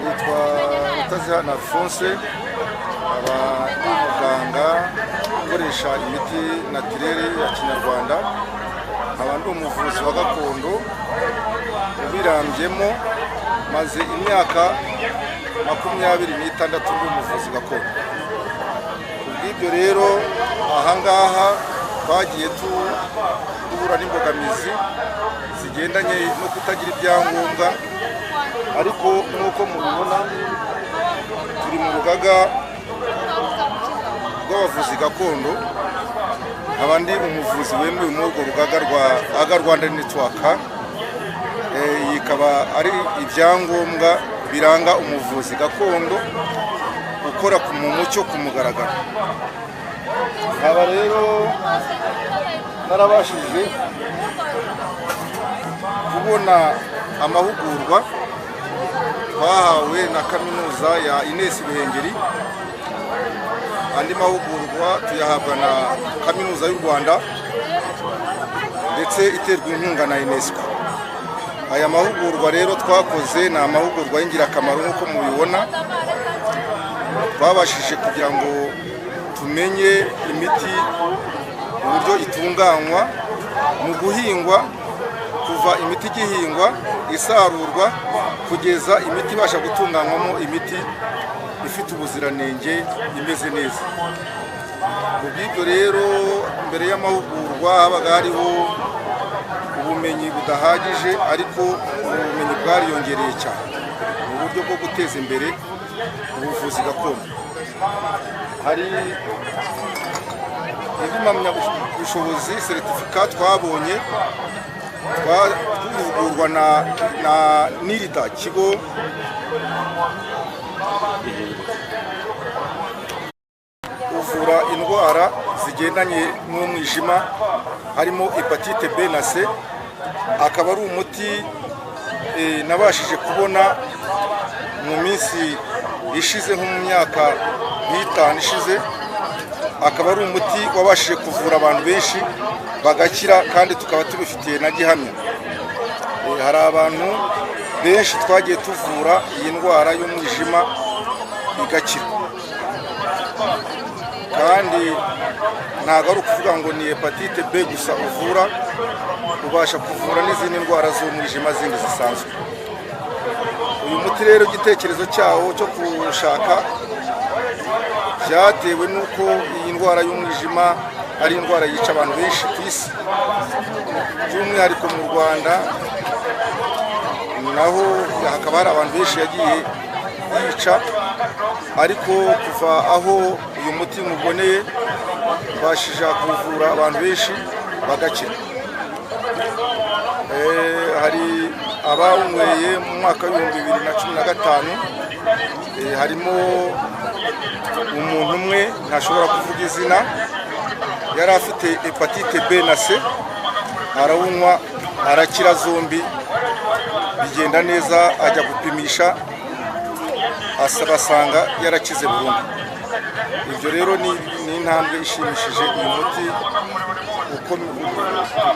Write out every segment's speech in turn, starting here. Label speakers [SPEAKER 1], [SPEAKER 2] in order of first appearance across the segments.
[SPEAKER 1] Nitwa Rutazihana Alphonse, aba ndi umuganga ukoresha imiti naturelle ya kinyarwanda, nkaba ndi umuvuzi wa gakondo ubirambyemo, maze imyaka 26 ndi umuvuzi gakondo. Kubw'ibyo rero ahangaha twagiye duhura n'imbogamizi zigendanye no kutagira ibyangombwa, ariko nk'uko mubibona turi mu rugaga rw'abavuzi gakondo, nkaba ndi umuvuzi wemewe muri urwo rugaga rwa AGA Rwanda Network. Iyi ikaba ari ibyangombwa biranga umuvuzi gakondo ukora mu mucyo ku mugaragaro. Nkaba rero narabashije kubona amahugurwa twahawe na kaminuza ya Ines Ruhengeri, andi mahugurwa tuyahabwa na kaminuza y'u Rwanda ndetse iterwa inkunga na UNESCO. Aya mahugurwa rero twakoze ni amahugurwa y'ingirakamaro nk'uko mubibona, twabashije kugira ngo tumenye imiti uburyo itunganywa mu guhingwa, kuva imiti igihingwa isarurwa kugeza imiti ibasha gutunganywamo imiti ifite ubuziranenge imeze neza. Ku bw'ibyo rero mbere y'amahugurwa habaga hariho ubumenyi budahagije, ariko ubumenyi bwariyongereye cyane mu buryo bwo guteza imbere ubuvuzi gakondo. Hari indi mpamyabushobozi, certificat, twabonye duhugurwa na NIRDA, kigo uvura indwara zigendanye n'umwijima harimo hépatite B na C, akaba ari umuti nabashije kubona mu minsi ishize, nko mu myaka nk'itanu ishize, akaba ari umuti wabashije kuvura abantu benshi bagakira, kandi tukaba tubifitiye na gihamya. Hari abantu benshi twagiye tuvura iyi ndwara y'umwijima igakira, kandi ntabwo ari ukuvuga ngo ni hépatite B gusa uvura, ubasha kuvura n'izindi ndwara z'umwijima zindi zisanzwe. Uyu muti rero igitekerezo cyawo cyo kuwushaka byatewe n'uko iyi ndwara y'umwijima ari indwara yica abantu benshi ku isi, by'umwihariko mu Rwanda naho hakaba hari abantu benshi yagiye yica, ariko kuva aho uyu muti muboneye mbashije kuvura abantu benshi bagakira. Hari abawunyweye mu mwaka w'2015, harimo umuntu umwe ntashobora kuvuga izina, yari afite hépatite B na C, arawunywa arakira zombi bigenda neza, ajya gupimisha basanga yarakize burundu. Ibyo rero ni intambwe ishimishije uyu muti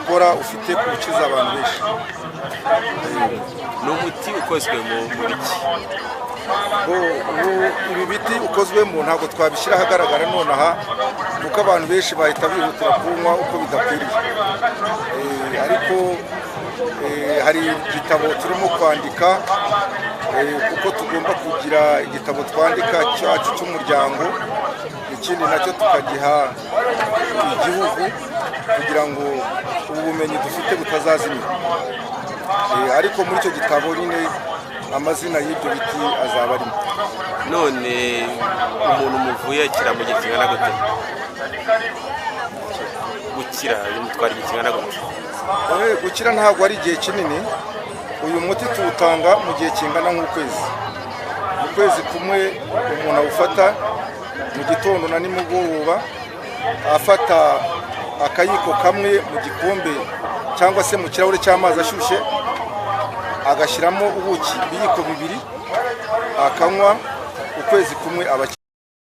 [SPEAKER 1] ukora ufite gukiza abantu benshi.
[SPEAKER 2] Ni umuti ukozwe mu biki?
[SPEAKER 1] Ibi biti ukozwemo ntabwo twabishyira ahagaragara nonaha, kuko abantu benshi bahita bihutira kunywa uko bidakwiriye, ariko hari igitabo turimo kwandika, kuko tugomba kugira igitabo twandika cyacu cy'umuryango, ikindi nacyo tukagiha igihugu kugira ngo ubu bumenyi dufite butazazimira. Ariko muri icyo gitabo nyine amazina y'ibyo biti azaba arimo.
[SPEAKER 2] None umuntu muvuye akira mu gihe kingana gute? Gukira bimutwara igihe kingana gute?
[SPEAKER 1] Gukira ntabwo ari igihe kinini. Uyu muti tuwutanga mu gihe kingana nk'ukwezi. Mu kwezi kumwe umuntu awufata mu gitondo na nimugoroba, afata akayiko kamwe mu gikombe cyangwa se mu kirahure cy'amazi ashyushye, agashyiramo ubuki ibiyiko bibiri, akanywa, ukwezi kumwe aba.